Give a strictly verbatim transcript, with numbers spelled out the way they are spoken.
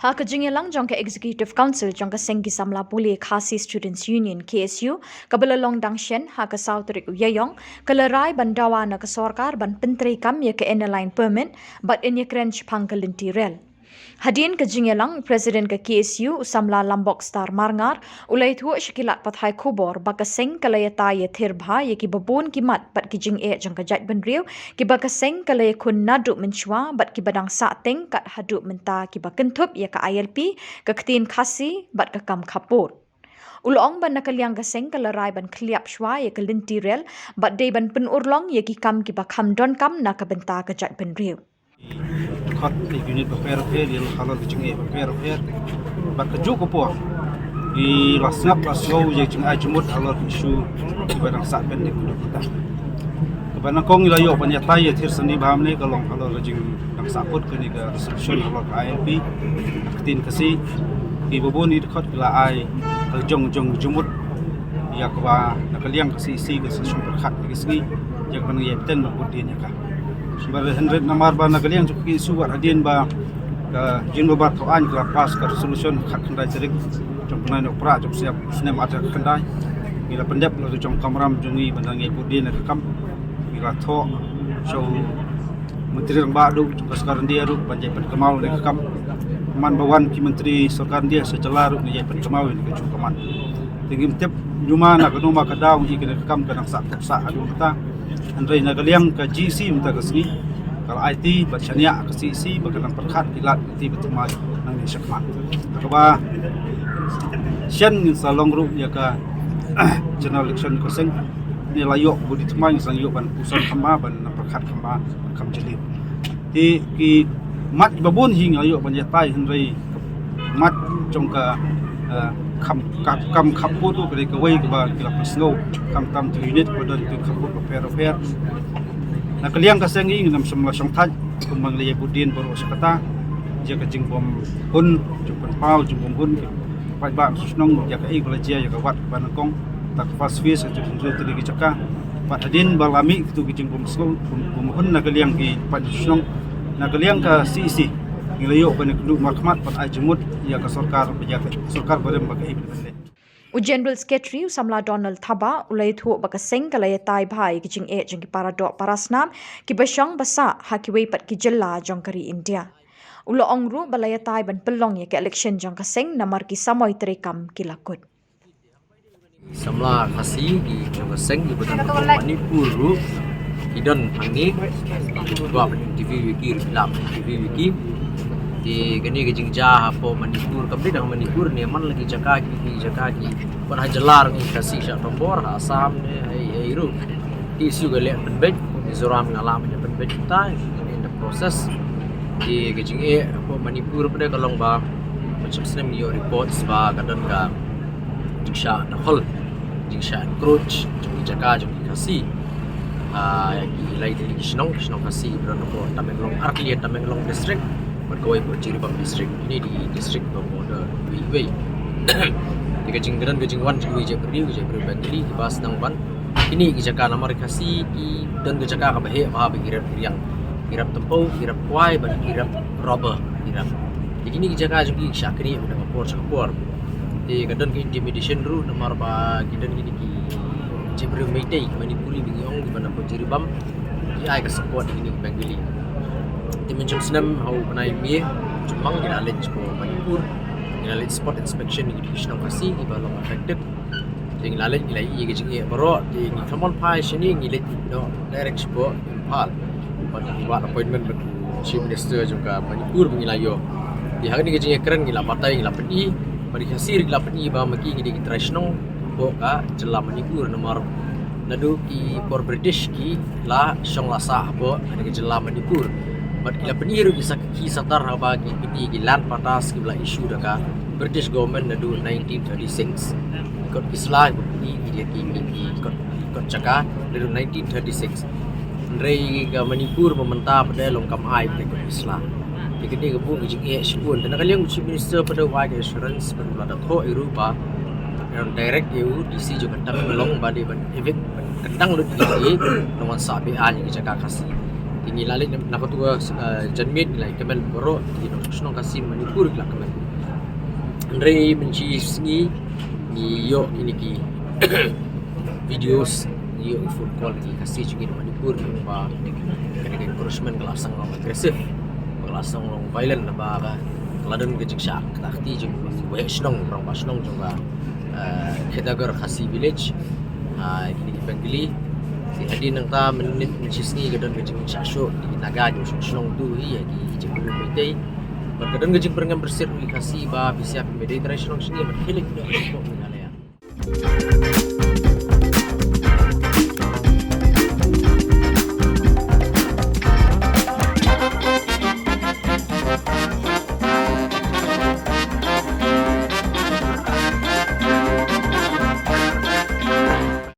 Ha ka jingïalang jong ka Executive Council jong ka seng ki samla pule Khasi Students Union, K S U, kaba la long dang shen ha ka saw tarik u Ïaïong, ka la rai ban dawa na ka sorkar ban pyntreikam ïa ka Inner Line Permit bad yn ïakren shaphang ka lynti rel. Hadien ka jingïalang, President ka K S U, u samla Lambok Star Marngar, u la ïathuh sha ki lad pathai khubor ba ka seng ka la ïatai ïathir bha ïa kiba bun ki mat bad ki jingeh jong ka jaitbynriew, kiba ka seng ka la ïakhun naduh mynshuwa bad kiba dang sahteng kat haduh mynta, kiba kynthup ïa ka I L P, ka ktien Khasi bad ka kam khappud. U la ong ba na ka liang ka seng ka la rai ban khylliap shuwa ïa ka lynti rel bad dei ban pynurlong ïa ki kam kiba kham donkam na ka bynta ka jaitbynriew. Khot ki unit bapher bapher, ïa halor ki jingeh bapher bapher. Bad kajuh ka por, ki la sngap la sngew ïa jingai jingmut halor ki issue kiba dang sah pending haduh mynta. Kaba nyngkong ngi la ïoh ban ïatai ïathir sani bha mynne ka long halor ka jing dang sah kut kane ka resolution halor ka I L P. Ka ktien Khasi, kiba bun ki dkhot ki la ai ka jong jong jingmut ïa kaba na ka liang ka C E C ka sa shong pyrkhat ïa ka sngi ïa kaba nang ïai bteng bad bud dien ïa ka. Ba hynrei namar ba na ka liang jong ka K S U wat hadien ba ka Jingmyntoi Thaw Aiñ ka la pass ka resolution khatkhyndai tarik jong u bnai Nohprah jong u snem ar hajar khatkhyndai, ngi la pyndep la ka jong kamram jong ngi ban nang ïai bud dien ïa ka kam. Ngi la thoh sha u Myntri Rangbah duh jong ka Sorkar India ruh ban ïai pynkynmaw ïa ka kam. Man ba wan ki Myntri Sorkar India sha jylla ruh ngi ïai pynkynmaw ïa ka jong ka man. Te ngim tip ñiuma na kano ma ka daw ngi ïa kane ka kam ka dang sah sah haduh mynta. Hynrei na ka liang ka G C mynta ka sngi ka la aiti bad shaniah ka C E C ba ka dang pyrkhat ki lad ki ba thymmai nangne shakhmat. Kaba shen ngin sa long ruh ïa ka general election ka seng. Ngi la ïoh bud dien thymmai, ngin sa ïoh ban puson kham bha, ban nang pyrkhat kham bha, kham jylliew. Te ki mat ba bun hi ngi la ïoh ban ïatai, hynrei mat jong ka, eh, kam, ka, kam khappud ka dei kawei kaba ki la pynsngew, khamtam ki unit ba don ki khappud bapher bapher. Na ka liang ka seng ngi ngin ym shym la shongthait kumba ngi la ïai bud dien baroh shi katta. Ïa ka jingbym hun, jingbym paw, jingbym hun ki paidbah shnong, ïa kaei ba la jia ïa ka wat kaba nyngkong, ta ka first phase ka jingtynjuh tylli ki jaka. Bad hadien ba la mih kitu ki jingbym sngew, bym, bym hun na ka liang ki paidbah shnong, na ka liang ka C E C ngi la ïoh ban ïakynduh markhmat ban ai jingmut ïa ka sorkar, ïa ka sorkar barim ba ka implement. U General Secretary u samla Donald Thabah u la ïathuh ba ka seng ka la ïatai bha ïa ki jingeh jong ki para doh para snam kiba shong ba sah ha kiwei pat ki jylla jong ka ri India. U la ong ruh ba la ïatai ban pynlong ïa ka election jong ka seng namar ki samoi treikam ki la kut. Samla Khasi ki jong ka seng kiba don ha Manipur ruh ki don hangne. Ki kwah ban interview ïa ki ruh ki lah ban interview ïa ki. Te kane ka jingjia hapoh Manipur, kam dei tang ha Manipur ne, man la ki jaka ki, ki jaka ki, ban ha jylla ruh ngi Khasi sha Tombor, ha Assam ne, ei ei ruh. Ki issue ka leh pynbeit, Mizoram nga lah ban leh pynbeit, ta in the process. Te ka jingeh hapoh Manipur pat ka long ba, mynshwa snem ïoh reports ba ka don ka jingshah dkhot, jingshah encroach jong ki jaka jong ki Khasi. Ah, ki lai tylli ki shnong, shnong Khasi ba don hapoh Tamenglong, ar tylli Tamenglong district bad kawei hapoh Jiribam district. Kine ki district ba border wei wei. Te ka jing, ka don ka jingwan jong kiwei jaitbynriew, jaitbynriew Bengali kiba sdang ban kine ki jaka namar Khasi ki don ka jaka kaba heh bha ba ki rep ki riang, ki rep tympew, ki rep kwai bad ki rep rubber, ki rep. Te kine ki jaka jong ki ki shah knieh na ka por sha ka por. Te ka don ka intimidation ruh namar ba ki don kine ki jaitbynriew Meitei, Manipuri ba ngi ong, kiba na hapoh Jiribam ki ai ka support ïa kine ki Bengali. Te mynshwa snem ha u bnai May, jymmang ngi la leit shapoh Manipur, ngi la leit spot inspection ïa kine ki shnong Khasi kiba long affected. Te ngi la leit, ngi la ïohi ïa ka jingeh baroh, te ngi khlem phai shane, ngi leit noh direct shapoh Imphal. Bad ngi wad appointment bad u Chief Minister jong ka Manipur ba ngi la ïoh. Te ha kane ka jingïakren ngi la batai, ngi la pyni, bad ki Khasi ruh ki la pyni ba ma ki ngi dei ki trai shnong hapoh ka jylla Manipur namar naduh ki por British ki la shong la sah hapoh kane ka jylla Manipur. Bad ki la pyni ruh ki sak-, ki satar haba ki pyni ki land pattas kiba la issue da ka British government naduh nineteen thirty-six. Kot ki sla kiba pyni ki, ki, ki, ki kot, kot jaka naduh nineteen thirty-six. Hynrei ka Manipur ba mynta pat long kam ai pat kot ki sla. Te kane ka buh ka jingeh shibun. Te na ka liang u Chief Minister pat u ai ka assurance, pat u la da thoh ïa u ruh ba direct ïa u D C jong ka Tamenglong ba dei ban evict, ban kyndang lut ïa ki, nang wan sah be-aiñ ïa ki jaka Khasi. Ngi la leit na katu ka, eh, janmiet, ngi la ïakmen baroh ki nongshong shnong Khasi Manipur ki la kmen. Hynrei mynshi sngi ngi ïoh kine ki videos, ngi ïoh phone call ki Khasi jong ngi na Manipur, ba kane ka encroachment ka la sdang long aggressive, ka la sdang long violent, ba ka la don ka jingshah kti jong u waheh shnong, rangbah shnong jong ka, eh, Khedagor Khasi Village. Ah, kine ki Bengali. Te hadien nangta mynmiet mynshi sngi ka don ka jingshah shuh ki Naga jong shnong tu hi ïa ki jingmut Meitei. Bad ka don ka jingpyrngem briew sha ki Khasi ba phi sngewbha phi dei trai shnong shnong, bad khie leit noh sha Meghalaya.